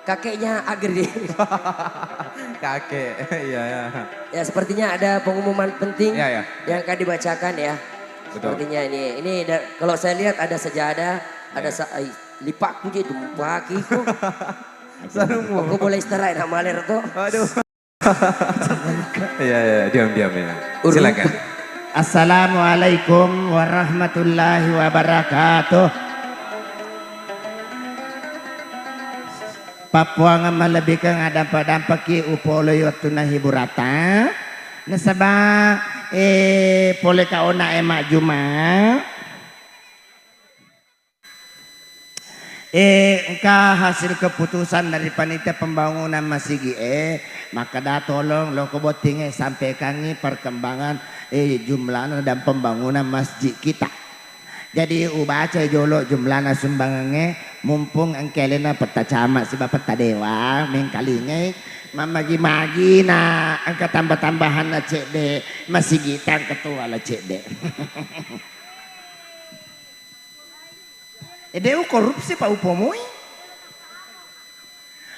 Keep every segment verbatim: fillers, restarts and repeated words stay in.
Kakeknya Agri. Kakek, iya, ya. Ya, sepertinya ada pengumuman penting Ya, ya. yang akan dibacakan, ya. Betul. Sepertinya ini, ini da- kalau saya lihat ada sejadah, ada Ya. sa- ai, lipak kunci itu pakiku. Sarungmu. Aku boleh istirahat nak maler tuh. Aduh. Iya, iya, diam, diam, ya. Urut. Silakan. Assalamualaikum warahmatullahi wabarakatuh. Pappuang malebikeng adampa-dampaki upoloi wettunna hiburata. Nasaba eh pole kaona e majjuma. Eh, engka hasil keputusan dari panitia pembangunan masigi e, makkeda tolong loko botting e sampaikangi perkembangan eh jumlana dan pembangunan masjid kita. Jadi ubacai jolo jumlana sumbangangnge, mumpung engka alena petta camat siba petta dewa mengkalingai, mammagi-magi na engka tambah-tambahanna cedde, masigi tang ketua la cedde. Ede u korupsi pa upomoi.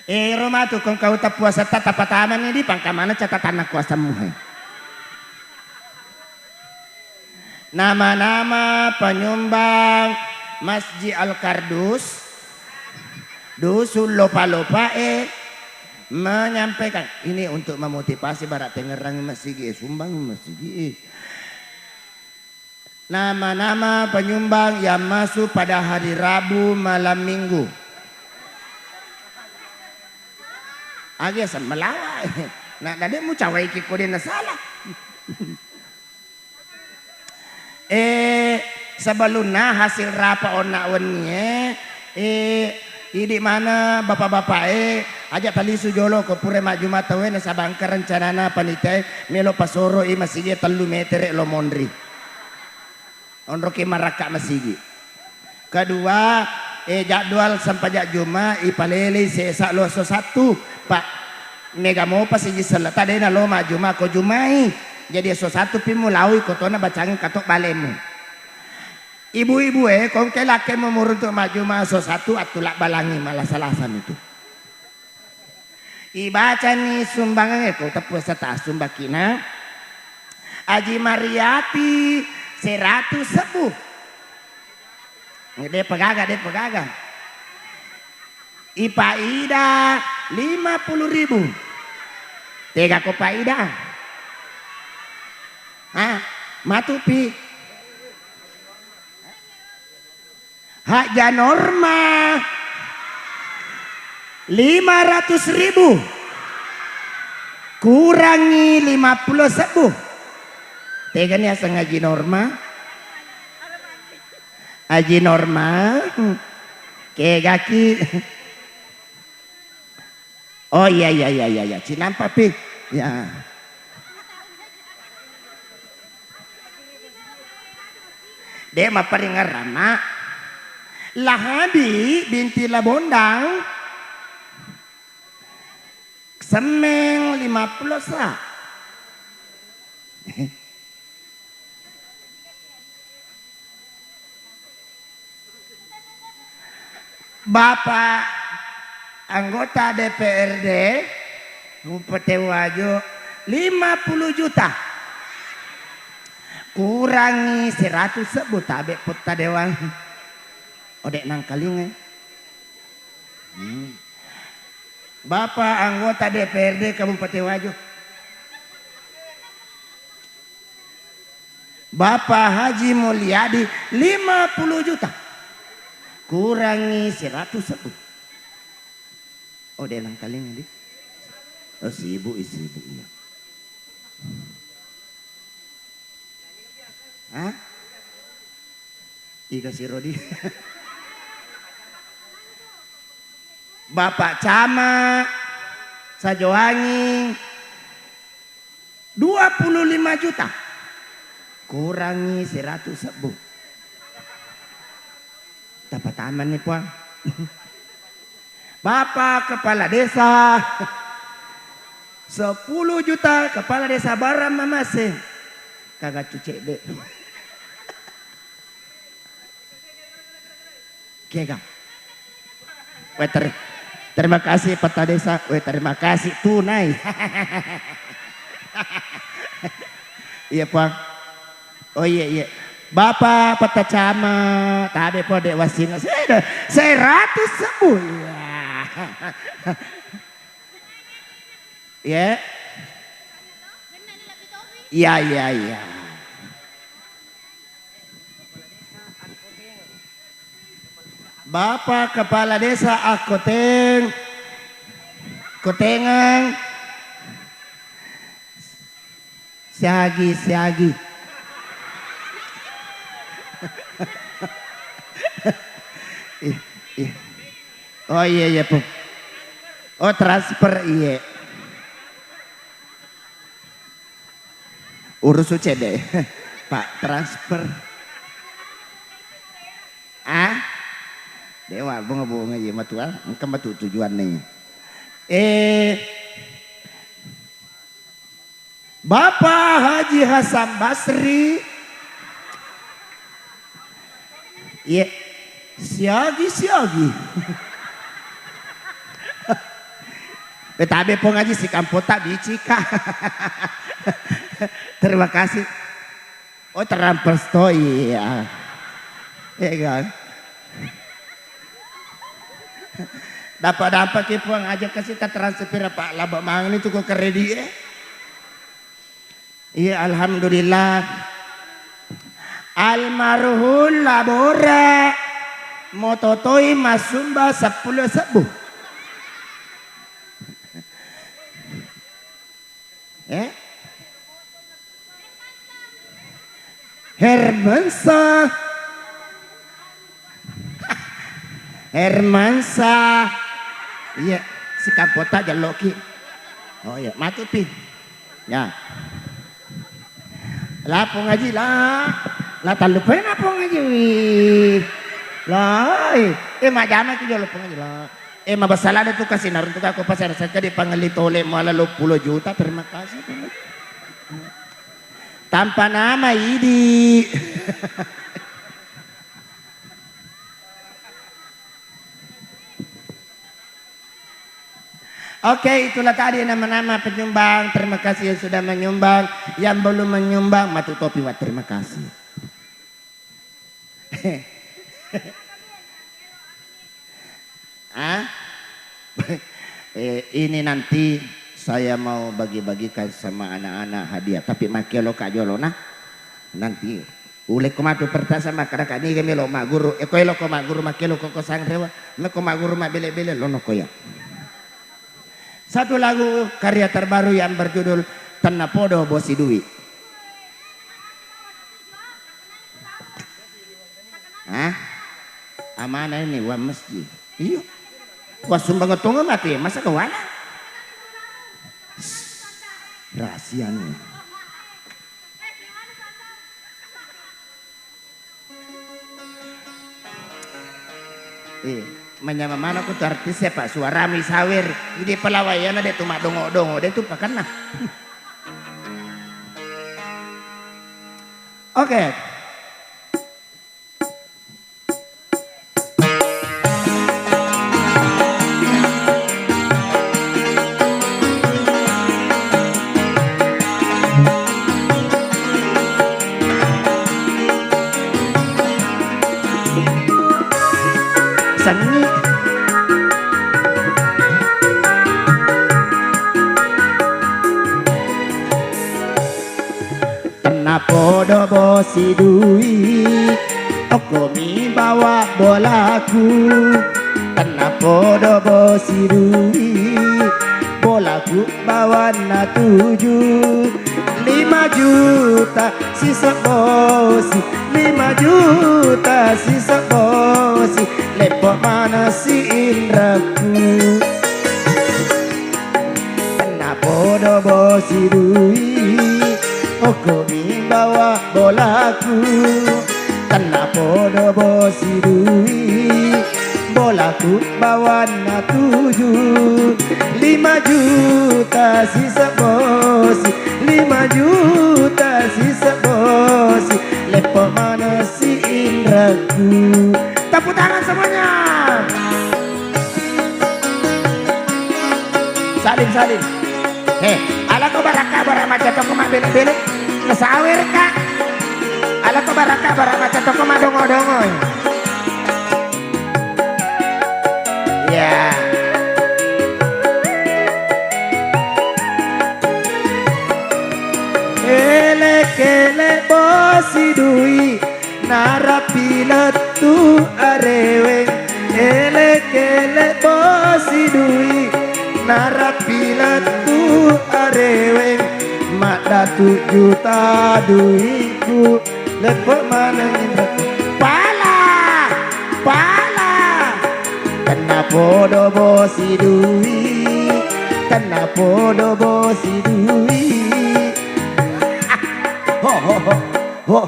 Ero matu kong kau tappuasetta tapatamani di pangkamana catatanna kuasammu he. Nama-nama penyumbang Masjid Al-Kardus, Dusun Lopa-Lopa e menyampaikan ini untuk memotivasi bara tengerang masigi e, sumbang masigi e. Nama-nama penyumbang yang masuk pada hari Rabu malam minggu. Agi asal melawa. Nak dade mucawai ki kode nasala. Eh, sebelumna hasil rapat onna wennie, eh, idi mana bapak-bapak e, aja talisu jolo ko pura majjuma tawe nasaba engka rencanana panitia e melo pasoro i masigi tellu metere lo monri. Onroki marakka masigi. Kedua, eh, jadwal sempajang Juma ipalelei sesa lo esso sattu, Pak. Mega mopa siji selleta dena lo majjuma ko jumai. Jadi esso sattu pi mulaui kotona bacangi kato balemu. Ibu-ibu e, kongke lakke memuruntuk majjuma esso sattu attula balangi malasa-lasa mitu. Ibacani sumbangan e ko teppu seta sumbakina. Aji Mariati seratus sebbu. De pegaga, de pegaga. Ipaida lima puluh ribu. Tega ko paida? Ha? Matupi. Haja Norma lima ratus ribu kurangi lima puluh sebbu. Tegani aseng Haji Norma? Haji Norma, kegaki. Oh iya iya iya iya iya, cinampa pi. Ya. De maparingerang, Mak. Lahabi binti Labondang. Semmeng lima puluh sa. Bapak anggota D P R D Kabupaten Wajo lima puluh juta. Kurangi seratus sebbu tabe putta dewang. Ode nangkalingai. Hmm. Bapak anggota D P R D Kabupaten Wajo. Bapak Haji Mulyadi lima puluh juta. Kurangi seratus sebbu. Oh, de nangkalinga di. Oh, sibuk, sibuk iya. Hah? Iga siro di. Bapak Camat Sajoanging dua puluh lima juta. Kurangi seratus sebbu. Tapatamani, Puang. Bapak Kepala Desa sepuluh juta, Kepala Desa Barang Mamase. Kagaccu cedde. Kega? Wetere. Terima kasih Peta Desa. Weh, terima kasih tunai. Iya, Puang. Oh, iya, iya. Bapak Peta Camat, tabe po dek wasinga. Saya, saya ratus sembuh. Iya. Iya. Iya, iya, iya. Bapak Kepala Desa Akkoteng, Kotengang, siagi, siagi. Ih, ih. Oh, iya, iya, Pu. Oh, transfer, iya. Urus cedde, Pak, transfer. Ah? Dewa, bunga-bunga, iya, matua. Engka matu tujuannya. Eh, Bapak Haji Hasan Basri. Iya. Siagi, siagi. Betabe Pong Haji si kampota bicika. Terima kasih. Oh, terampes to, iya. Iya kan? Dapat-dapat ki Puang aja kasih tak transfer apa laba mangan itu kok kredit eh. Iya, alhamdulillah. Almarhum Labora mototoi massumba seppulo sebbu. Eh? Hermansa. Hermansa. Iya, si kampota jelloki. Oh iya, matu pi. Ya. La Pong Haji la. La tallupai na Pong Haji wi. La, eh, eh, majama ki jolo Pong Haji la. Eh, mabasala ada tu kasih naruntuk aku pasar saja di pangelli tole mala lo pulo juta. Terima kasih. Tanpa nama idi. Oke, itulah tadi nama-nama penyumbang. Terima kasih yang sudah menyumbang. Yang belum menyumbang, matu topi wa. Terima kasih. Ah? Eh, ini nanti saya mau bagi-bagikan sama anak-anak hadiah. Tapi makkelo ka jolo nah. Nanti ulekko matu pertasa makkadaka niga melo magguru. Eh, ko eloko magguru makkelo ko sanrewa. Mekko magguru mabbele-bele lono koya. Satu lagu karya terbaru yang berjudul Tennapodo Bosi Dui. Hah? Amanah ini uang masjid. Iyo. Uang sumbangan tonga mati, masa ke wala? Shh, rahasia nih. Eh, manyamang maneng ko tu artis e, Pak, suarami sawer. Idi pelawaianna de tu maddongo-dongo, de tu pakenna. Oke. Sengngi. Tennapodo bosi dui, okkomi bawa bolaku. Tennapodo bosi dui, bolaku bawanna tuju. Lima juta sisebbosi, lima juta sisebbosi, leppo maneng si inrakku. Tennapodo bosi dui, okkomi bawa bolaku. Tennapodo bosi dui, bolaku bawanna tuju. Lima juta sisebbosi, lima juta sisebbosi, leppo maneng si inrakku. Tepuk tangan semuanya. Salim, salim. He, alako barakka bara macca toko mabbele-bele. Sawerka. Alako barakka bara macca toko madongo-dongo. Ya. Elek-elek bosi dui. Narappi lettu areweng, elek-elek bosi dui. Narappi lettu areweng, maddatu juta duiku. Leppe maneng Indra. Pala, pala. Tenna podo bosi dui, tenna podo bosi dui. Ho, ho, ho, ho.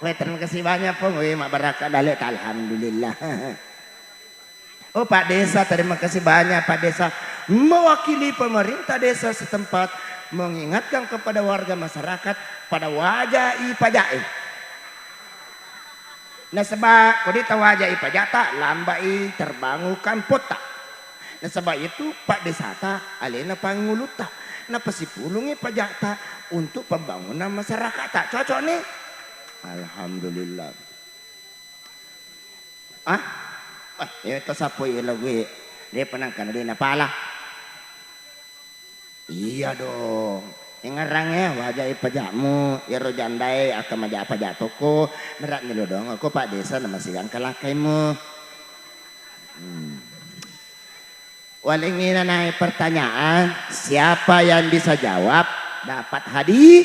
Weh, terima kasih banyak, Pong. Weh, mabbarakka dale ta, alhamdulillah. Oh, Pak Desa, terima kasih banyak, Pak Desa. Mewakili pemerintah desa setempat mengingatkan kepada warga masyarakat pada waja i pajae. Nasaba ko de tawaja i pajata, lambai terbangun kampotta. Nasaba itu, Pak Desata alena pangulutta. Napasipulungi pajata untuk pembangunan masyarakat. Cocok nih? Alhamdulillah. Ah? Wah, iya to sappo iya lagu e. De penangkana de napala. Iya dong. Engngerangnge waja i pajakmu, iyaro jandae akka maja paja toko, merak ni lo dong, ko Pak Desa na masigang kalakaimu. Hmm. Walengngi nanae pertanyaan, siapa yang bisa jawab dapat hadiah.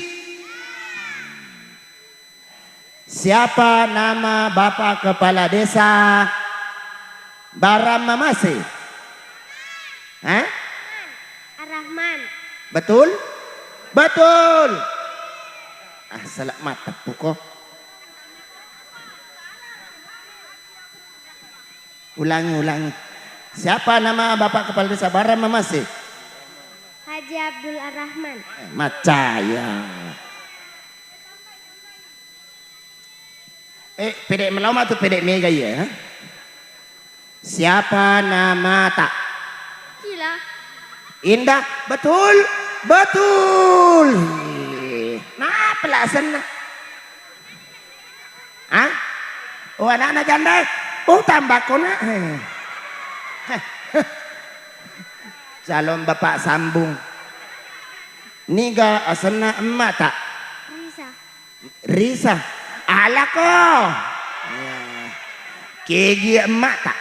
Siapa nama Bapak Kepala Desa Barang Mamase? Hah? Ar-Rahman. Betul? Betul. Ah, salah mata puko. Ulangi, ulangi. Siapa nama Bapak Kepala Desa Barang Mamase? Haji Abdul Ar-Rahman. Eh, macaya. Eh, pede meloma tu pede mega iya, eh? Siapa nama tak? Kila. Indah, betul? Betul. Nah, pelasan. Hah? Oh, anakna janda? Oh, tambako, Nak. Calon bapak sambung. Niga asenna emma tak? Risa. Risa. Alako. Ya. Kegi emma tak?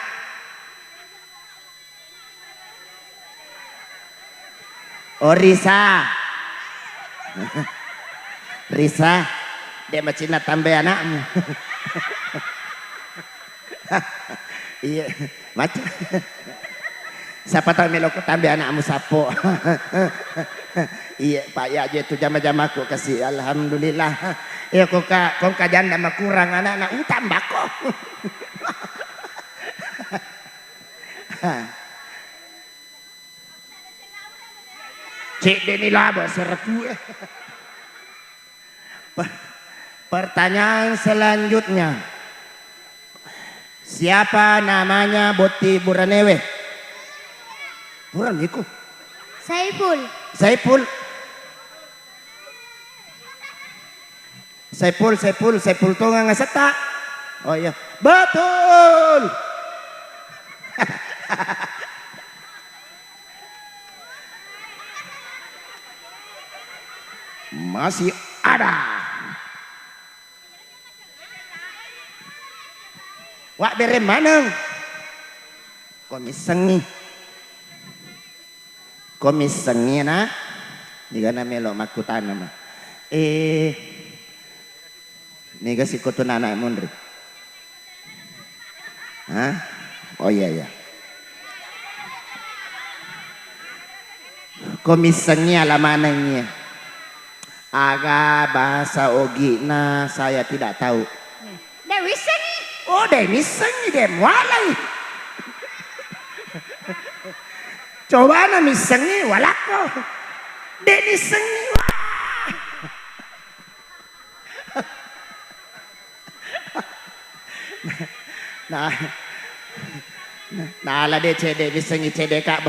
Oh, Risa. Risa, de macinna tambai anakmu. Iya, macam. Siapa tahu meloko tambai anakmu sapo. Iya, Pak, ya, je tu jama-jamaku kasih. Alhamdulillah. Iya, kok ka, kok ka janda makurang anak-anak utang bako. Cedde ni laba sereku, eh. Per-, pertanyaan selanjutnya. Siapa namanya botting buranewe? Buraneku. Saiful. Saiful. Saiful, Saiful, Saiful Tongang asetta. Oh iya. Betul. Masih ada. Wak bere maneng. Ko missengi. Ko missengi, Nak? Niga na melo makkutana, Ma. Eh, niga sikotu nana munri? Hah? Oh iya, iya. Ko missengi ala manengi. Aga bahasa Ogi'na saya tidak tahu. De' wissengngi. Oh, de' missengngi, de' mualai. Cobana missengngi, walakko. De' missengngi, wah. Nah, nah, nala de' cede' missengngi cede' kak.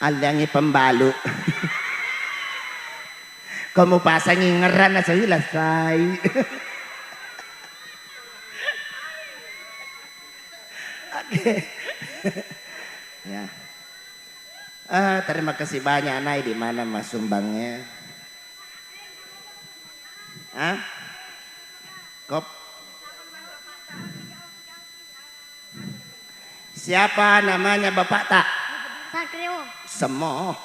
Alliangngi pembalu. Ko mupasangi ngerrana sawi lassai. Oke. Ya. Ah, terima kasih banyak, Nai, di mana masumbangnya? Hah? Kop. Siapa namanya bapak tak? Sakreo. Semua.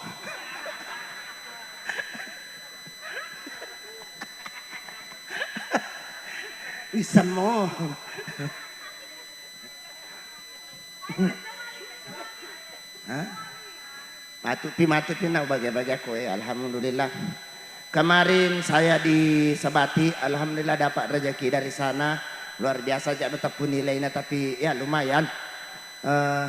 Ih, semua. Hah? Matupi, matupi na bage-bage aku, eh. Alhamdulillah. Kemarin saya di Sabati, alhamdulillah dapat rezeki dari sana. Luar biasa, jak teppu nilaina, tapi ya lumayan. Eh,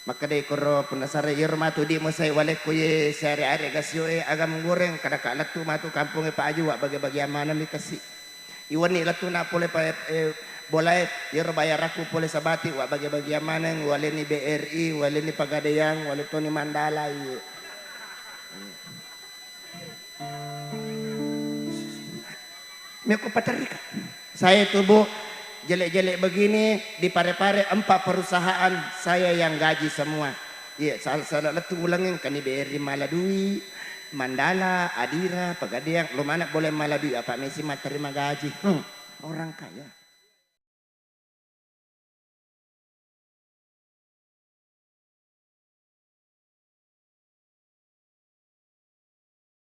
makkedai koro punna sare, iyaro matu di mo sai walekko ye siare-are gasio, eh, agam goreng, kada ka lettu matu kampongnge Pak Aju, wa bage-bage amanami kasi. Iwenni lettu na pole pa, eh, bolae, iyaro bayarakku pole Sabati, wa bage-bage maneng, waleni B R I, waleni Pegadaian, wale toni Mandala, iye. Meko paterrika. Saya itu, Bu, jelek-jelek begini, di Pare-Pare empat perusahaan saya yang gaji semua. Iya, sal-, sala lettu uleng engkani B R I mala dui, Mandala, Adira, Pegadaian, lo mana boleh mala dui, apa mesi matterima gaji. Hmm, orang kaya.